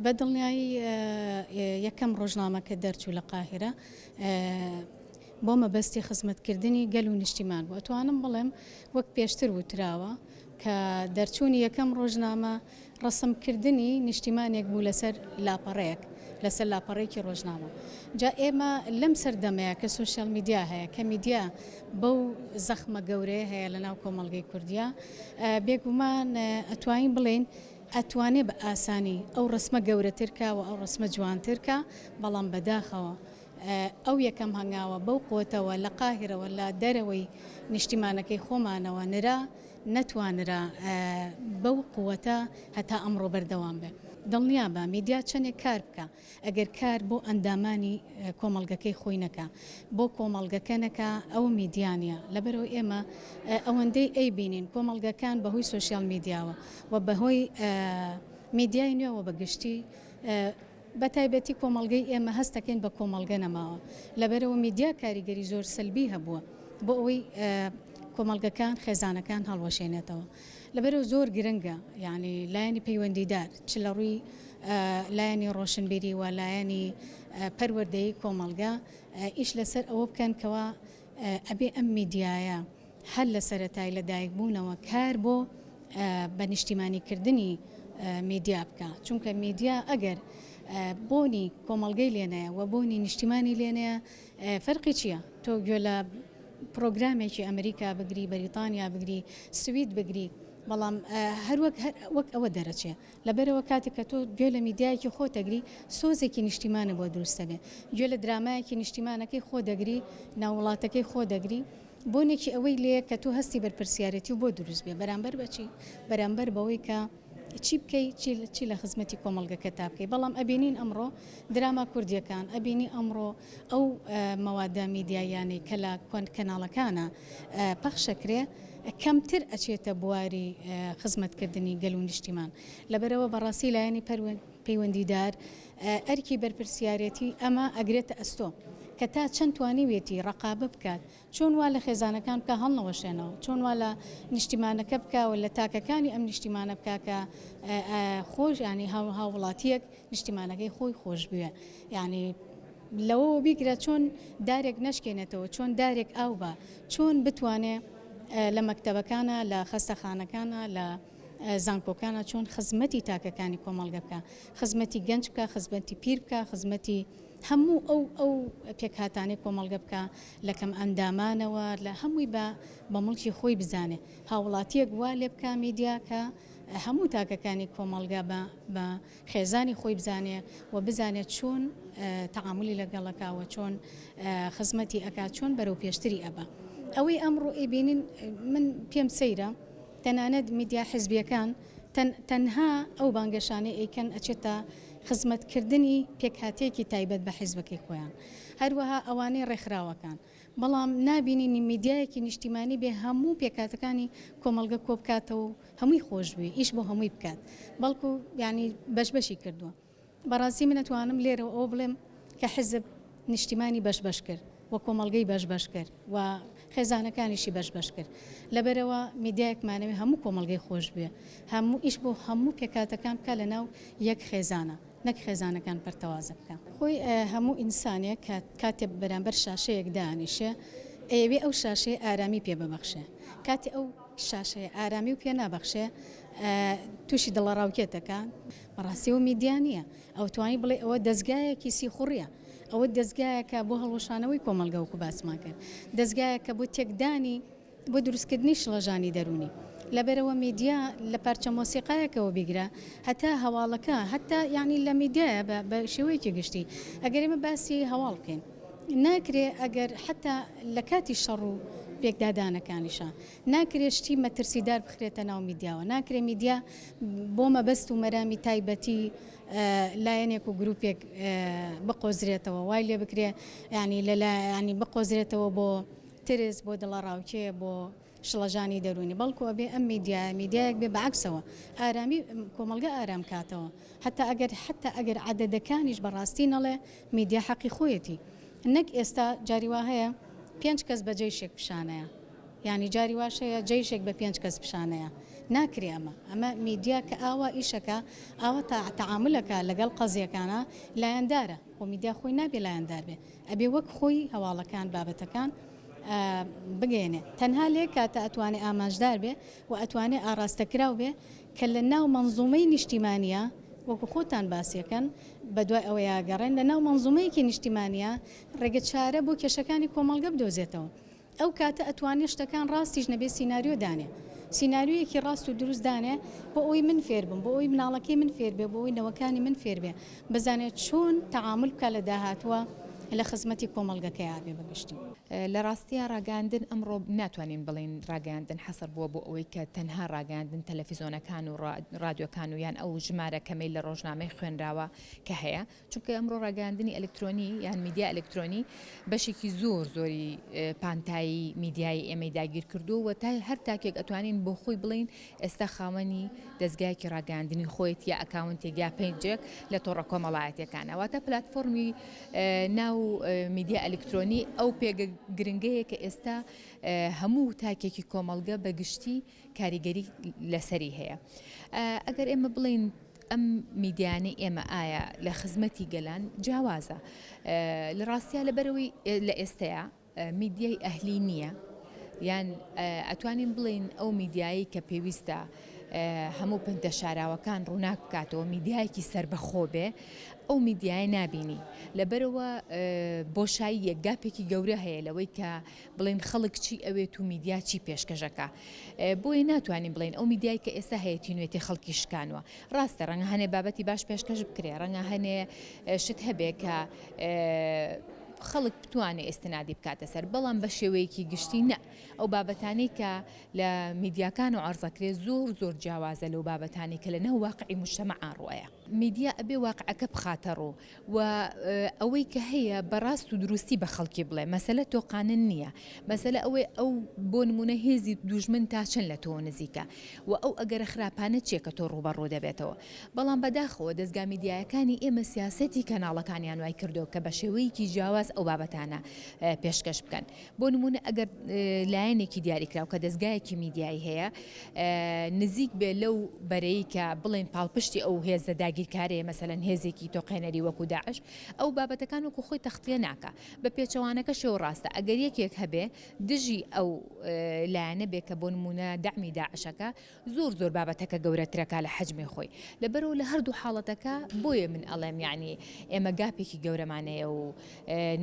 بە دڵنیایی یەکەم ڕۆژنامە کە دەرچوو لە قاهیرە بۆ مەبەستی خزمەتکردنی گەل و نیشتیمان بوو. ئەتوانم بڵێم وەک پێشتر وتراوە کە دەرچوونی یەکەم ڕۆژنامە ڕەسمکردنی نیشتیمانێک بوو لەسەر لاپەڕەیەک، لەسەر لاپەڕەیەکی ڕۆژنامە. جا ئێمە لەم سەردەمەیا کە سۆشیال میدیا هەیە، کە میدیا بەو زەخمە گەورەیە هەیە لەناو کۆمەڵگەی کوردیا، بێگومان ئەتوانین بڵێین ئەتوانێ بە ئاسانی ئەو ڕەسمە گەورەتر کا و ئەو ڕەسمە جوانتر کا، بەڵام بەداخەوە ئەو یەکەم هەنگاوە بەو قوتەوە لە قاهیرەوە لە دەرەوەی نیشتیمانەکەی خۆمانەوە نرا، نەتوانرا بەو قوتە هەتا ئەمڕۆ بەردەوام بێ. دڵنیابە میدیا چەندێک کار بکا ئەگەر کار بۆ ئەندامانی کۆمەڵگەکەی خۆی نەکا، بۆ کۆمەڵگەکە نەکا ئەوە میدیا نیە. لەبەرئەوەی ئێمە ئەوەندەی ئەیبینین کۆمەڵگەکان بەهۆی سۆشیال میدیاوە و بەهۆی میدیای نوێوە بە گشتی بە تایبەتی کۆمەڵگەی ئێمە هەست دەکەین بە کۆمەڵگە نەماوە لەبەرئەوە میدیا کاریگەری زۆر سەلبی هەبووە بۆ ئەوەی کۆمەڵگەکان خێزانەکان هەڵوەشێنێتەوە لەبەرئەوە زۆر گرنگە یعنی لایەنی پەیوەندیدار چ لە ڕووی لایەنی ڕۆشنبیری و لایەنی پەروەردەیی کۆمەڵگە ئیش لەسەر ئەوە بکەن کەوا ئەبێ ئەم میدیایە هەر لە سەرەتای لە دایک بوونەوە کار بۆ بە نیشتیمانی کردنی میدیا بکا چونکە میدیا ئەگەر بۆنی کۆمەڵگەی لێنایە و بۆنی نیشتیمانی لێنەیە فەرقی چییە تۆ گوێ لە پرۆگرامێکی ئەمریکا بگری بەریتانیا بگری سوید بگری بەڵام هەروەک وەک ئەوە دەرەچێ لەبەرئەوە کاتێک کە تۆ گوێ لە میدیایەکی خۆت دەگری سۆزێکی نیشتیمانت بۆ دروست دەبێ، گوێ لە درامایەکی نیشتیمانەکەی خۆ دەگری، ناو وڵاتەکەی خۆ دەگری، بۆنێکی ئەوەی لێیە کە تۆ هەستی بەرپرسیارێتی بۆ دروست بێ بەرامبەر بە چی؟ بەرامبەر بەوەی کە چی بکەی چی لە خزمەتی کۆمەڵگەکەتا بکەی، بەڵام ئەبینین ئەمڕۆ دراما کوردیەکان، ئەبینی ئەمڕۆ ئەو مەوادە میدیاییانەی کە لە کەناڵەکانە پەخشەکرێ کەمتر ئەچێتە بواری خزمەتکردنی گەل و نیشتیمان. لەبەرئەوە بەڕاستی لایەنی پەیوەندیدار ئەرکی بەرپرسیارێتی ئەمە ئەگرێتە ئەستۆ کە تا چەند توانیویەتی ڕەقابە بکات، چۆن وا لە خێزانەکان بکا هەڵنەوەشێنەوە، چۆن وا لە نیشتیمانەکە بکا و لە تاکەکانی ئەم نیشتیمانە بکا کە خۆش یانی هاووڵاتییەک نیشتیمانەکەی خۆی خۆش بوێ یانی لەوەوە بیگرە چۆن دارێک نەشکێنێتەوە، چۆن دارێک ئاو با، چۆن بتوانێ لە مەکتەبەکانا، لە خەستەخانەکانا، لە زانکۆکانا چۆن خزمەتی تاکەکانی کۆمەڵگە بکا، خزمەتی گەنج بکا، خزمەتی پیر بکا، خزمەتی هەموو ئەو ئەو پێکهاتانەی کۆمەڵگە بکا لە کەمئەندامانەوە لە هەمووی بە بە موڵکی خۆی بزانێ. هاووڵاتییەک وا لێ بکا میدیا کە هەموو تاکەکانی کۆمەڵگە بە بە خێزانی خۆی بزانێ و بزانێ چۆن تەعامولی لەگەڵ ئەکا و چۆن خزمەتی ئەکا چۆن بەرەو پێشتری ئەبا. ئەوەی ئەمڕۆ ئەیبینین من پێم سەیرە تەنانەت میدیا حزبیەکان تەنها ئەو بانگەشانەی ئەیکەن ئەچێتە خزمەت کردنی پێکهاتەیەکی تایبەت بە حزبەکەی خۆیان هەروەها ئەوانەی ڕێکخراوەکان بەڵام نابینین میدیایەکی نیشتیمانی بێ هەموو پێکهاتەکانی کۆمەڵگە کۆبکاتەوە و هەمووی خۆش بوێ ئیش بۆ هەمووی بکات بەڵکو یانی بەش بەشی کردووە بەڕاستی من ئەتوانم لێرەوە ئەوە بڵێم کە حزب نیشتیمانی بەش بەش کرد و کۆمەڵگەی بەش بەش کرد و خێزانەکانیشی بەش بەش کرد لەبەرەوە میدیایەکمانەوێ هەموو کۆمەڵگەی خۆش بوێ هەموو ئیش بۆ هەموو پێکهاتەکان بکات لەناو یەک خێزانە نەک خێزانەکان پەرتەوازە بکا. خۆی هەموو ئینسانێک کە کاتێ بەرامبەر شاشەیەک دانیشێ ئەیەوێ ئەو شاشەیە ئارامی پێ ببەخشێ کاتێ ئەو شاشەیە ئارامی و پێ نابەخشێ تووشی دڵەڕاوکێت دەکا بەڕاستی ئەوە میدیا نییە ئەو توانی بڵێ ئەوە دەزگایەکی سیخوڕیە ئەوە دەزگایەکە بۆ هەڵوەشانەوەی کۆمەڵگە وەکو باسمان کرد دەزگایەکە بۆ تێکدانی بۆ دروستکردنی شڵەژانی دەروونی. لەبەرئەوە میدیا لە پارچە مۆسیقایەکەوە بیگرە هەتا هەواڵەکە هەتا یانی لە میدیایە بە بە شێوەیەکی گشتی ئەگەر ئێمە باسی هەواڵ بکەین ناکرێ ئەگەر حەتا لە کاتی شەڕ و پێکدادانەکانیشا ناکرێ شتی مەترسیدار بخرێتە ناو میدیاوە ناکرێ میدیا بۆ مەبەست و مەرامی تایبەتی لایەنێک و گروپێک بقۆزرێتەوە وای لێ بکرێ یانی لە ینی بقۆزرێتەوە بۆ ترس، بۆ دڵەڕاوکێ، بۆ شڵەژانی دەروونی، بەڵکو ئەبێ ئەم میدیایە میدیایەک بێ بە عەکسەوە ئارامی کۆمەڵگە ئارام کاتەوە، هەتا ئەگەر حەتا ئەگەر عەدەدەکانیش بە ڕاستی نەڵێ میدیا حەقی خۆیەتی نەک ئێستا جاری وا هەیە پێنج کەس بە جەیشێک پیشانەیە یانی جاری واش هەیە جەیشێک بە پێنج کەس پیشانەیە. ناکرێ ئەمە. ئەمە میدیا کە ئاوا ئیشەکا، ئاوا تەعامولەکا لەگەڵ قەزیەکانا، لایەندارە. خۆ میدیا خۆی نابێ لایەندار بێ. ئەبێ وەک خۆی هەواڵەکان، بابەتەکان بگەیەنێ. تەنها لە یەک کاتا ئەتوانێ ئامانجدار بێ و ئەتوانێ ئاڕاستەکراو بێ کە لە ناو مەنزومەی نیشتیمانیا وەکو خۆتان باسیەکەن بە دوای ئەوەیا گەڕێن لە ناو مەنزومەیەکی نیشتیمانیا ڕێگە چارە بۆ کێشەکانی کۆمەڵگە بدۆزێتەوە. ئەو کاتە ئەتوانێ شتەکان ڕاستیش نەبێ سیناریۆ دانێ. سیناریۆیەکی ڕاست و دروست دانێ بۆ ئەوەی من فێر بم، بۆ ئەوەی مناڵەکەی من فێر بێ، بۆ ئەوەی نەوەکانی من فێر بێ، بزانێ چۆن تەعامول بکا لە داهاتووە لە خزمەتی کۆمەڵگەکەیا بێ بە گشتی. لە ڕاستیا ڕاگەیاندن ئەمڕۆ ناتوانین بڵێین ڕاگەیاندن حەسر بووە بۆ ئەوەی کە تەنها ڕاگەیاندن تەلەفیزۆنەکان و ڕادیۆکان و یان ئەو ژمارە کەمەی لە ڕۆژنامەی خوێنراوە کە هەیە، چونکە ئەمڕۆ ڕاگەیاندنی ئەلکترۆنی یان میدیا ئەلکترۆنی بەشێکی زۆر زۆری پانتایی میدیایی ئێمەی داگیر کردووە و تا هەر تاکێک ئەتوانین بۆ خۆی بڵین ئێستا خاوەنی دەزگایەکی ڕاگەیاندنی خۆیەتی یا account ێک یا page ێک لە تۆڕە کۆمەڵایەتیەکانە واتە پلاتفۆرمی ناو میدیا ئەلکترۆنی ئەو پێگە گرنگەیە کە ئێستا هەموو تاکێکی کۆمەڵگە بە گشتی کاریگەری لەسەری هەیە. ئەگەر ئێمە بڵێین ئەم میدیانەی ئێمە ئایا لە خزمەتی گەلان جیاوازە لە ڕاستیا لەبەرەوەی لە ئێستەیە میدیای ئەهلی نییە یان ئەتوانین بڵێین ئەو میدیایی کە پێویستە هەموو پنتە شاراوەکان ڕووناک بکاتەوە میدیایەکی سربەخۆ بێ ئەو میدیایە نابینی لەبەرەوە بۆشاییەک gap ێکی گەورە هەیە لەوەی کە بڵێن خەڵک چی ئەوێت و میدیا چی پێشکەش ئەکا بۆیە ناتوانین بڵێین ئەو میدیای کە ئێستا هەیە تینوێتی خەڵکی شکانوە ڕاستە ڕەنگە هەنێ بابەتی باش پێشکەش بکرێ ڕەنگە هەنێ شت هەبێ کە خەڵک بتوانێ ئێستنادی بکاتە سەر بەڵام بە شێوەیەکی گشتی نە ئەو بابەتانەی کە لە میدیاکان و عەرزەکرێ زۆر زۆر جیاوازە لەو بابەتانەی کە لە ناو واقعی مجتەمەعا ڕوئەیا. میدیا ئەبێ واقعەکە بخاتە ڕوو و ئەوەی کە هەیە بە ڕاست و دروستی بە خەڵکی بڵێ مەسەلە تۆقانن نییە مەسەلە ئەوەی ئەو بۆ نمونە هێزی دوژمن تا چەند لە تۆ نزیکە و ئەو ئەگەرە خراپانە چیە کە تۆ ڕووبەڕوو دەبێتەوە بەڵام بەداخەوە دەزگا میدیایەکانی ئێمە سیاسەتی کەناڵەکانیان وای کردووە کە بە شێوەیەکی جیاواز ئەو بابەتانە پێشکەش بکەن بۆ نموونە ئەگەر لایەنێکی دیاریکراو کە دەزگایەکی میدیایی هەیە نزیک بێ لەو بەرەی کە بڵێن پاڵپشتی ئەو هێزە داگیرکارەیە مەسەلەن هێزێکی تۆقێنەری وەکو داعش ئەو بابەتەکان وەکو خۆی تەختیە ناکا بە پێچەوانەکەشەوە ڕاستە ئەگەر یەکێک هەبێ دژی ئەو لایەنە بێ کە بۆ نموونە دەعمی داعشەکە زۆر زۆر بابەتەکە گەورەترەکا لە حەجمی خۆی لەبەرئەوە لە هەردوو حاڵەتەکە بۆیە من ئەڵێم یەعنی ئێمە gap ێکی گەورەمان هەیە و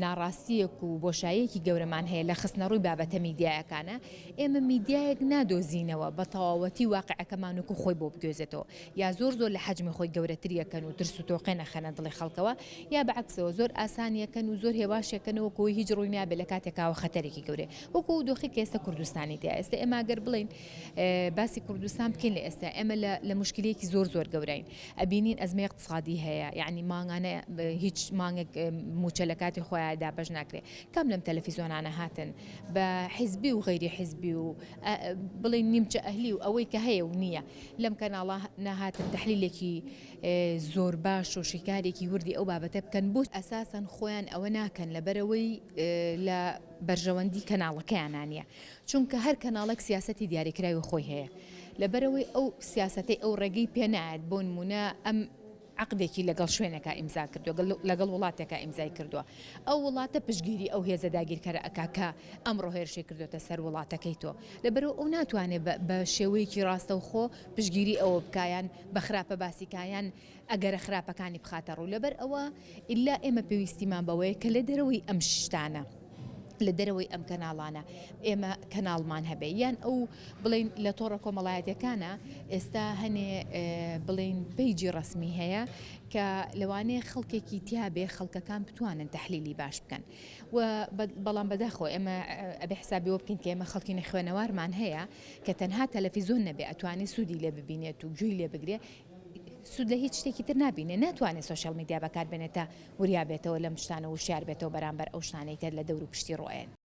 ناڕاستیەک و بۆشاییەکی گەورەمان هەیە لە خستنەڕووی بابەتە میدیایەکانە ئێمە میدیایەک نادۆزینەوە بە تەواوەتی واقعەکەمان وەکو خۆی بۆ بگوێزێتەوە یا زۆر زۆر لە حەجمی خۆی گەورەتریەکەن و ترس و تۆقێن ئەخەنە دڵی خەڵکەوە یا بە عەکسەوە زۆر ئاسانیەکەن و زۆر هێواشیەکەن وەکو ئەوەی هیچ ڕووی نابێت لە کاتێکاوە خەتەرێکی گەورەیە وەکو ئەو دۆخی کە ئێستا کوردستانی تیا ئێستا ئێمە گەر بڵێین باسی کوردستان بکەین لە ئێستا ئێمە لە مشکلەیەکی زۆر زۆر گەورەین ئەبینین ئەزمەی اقتصادی هەیە یعنی مانگانە هیچ مانگێک موچە لە کاتی خۆیان دابەش ناکرێت کام لەم تەلەفیزۆنانە هاتن بە حیزبی و غەیری حیزبی و بڵێن نیمچە ئەهلی و ئەوەی کە هەیە و نییە لەم کەناڵە نەهاتن تحلیلێکی زۆر باش و شیکارێکی وردی ئەو بابەتە بکەن بۆ ئەساسەن خۆیان ئەوە ناکەن لەبەرەوەی لە بەرژەوەندی کەناڵەکەیانە نییە چونکە هەر کەناڵێک سیاسەتی دیاریکراوی خۆی هەیە لەبەرئەوەی ئەو سیاسەتەی ئەو ڕێگەی پێ نایەت بۆ نمونە ئەم عەقدێکی لەگەڵ شوێنێکا ئیمزا کردووە لەگەڵ وڵاتێکا ئیمزای کردووە ئەو وڵاتە پشتگیری ئەو هێزە داگیرکەرە ئەکا کە ئەمڕۆ هێرشی کردۆتە سەر وڵاتەکەی تۆ لەبەرئەوە ئەو ناتوانێت بە شێوەیەکی ڕاستەوخۆ پشتگیری ئەوە بکا یان بە خراپە باسی کا یان ئەگەرە خراپەکانی بخاتە ڕوو لەبەر ئەوە ئیلا ئێمە پێویستیمان بەوەیە کە لە دەرەوەی ئەم شتانە لە دەرەوەی ئەم کەناڵانە ئێمە کەناڵمان هەبێ یان ئەو بڵین لە تۆڕە کۆمەڵایەتەکانە ئێستا هەنێ بڵین page ی ڕسمی هەیە کە لەوانەیە خەڵکێکی تیاابێ خەڵکەکان بتوانن تحلیلی باش بکەن و بەڵام بەداخەوە ئێمە ئەبێ حسابیەوە بکەین کە ئێمە خەڵکی نەخوێنەوارمان هەیە کە تەنها تەلەفیزۆن نەبێ ئەتوانێ سوودی لێ ببینێت و گوێی لێ بگرێ سوود لە هیچ شتێکی تر نابینێ ناتوانێ social media بەکار بێنێ تا وریا بێتەوە لەم شتانە وشیار بێتەوە بەرامبەر ئەو شتانەی کە لە دەور و پشتی ڕۆیەن.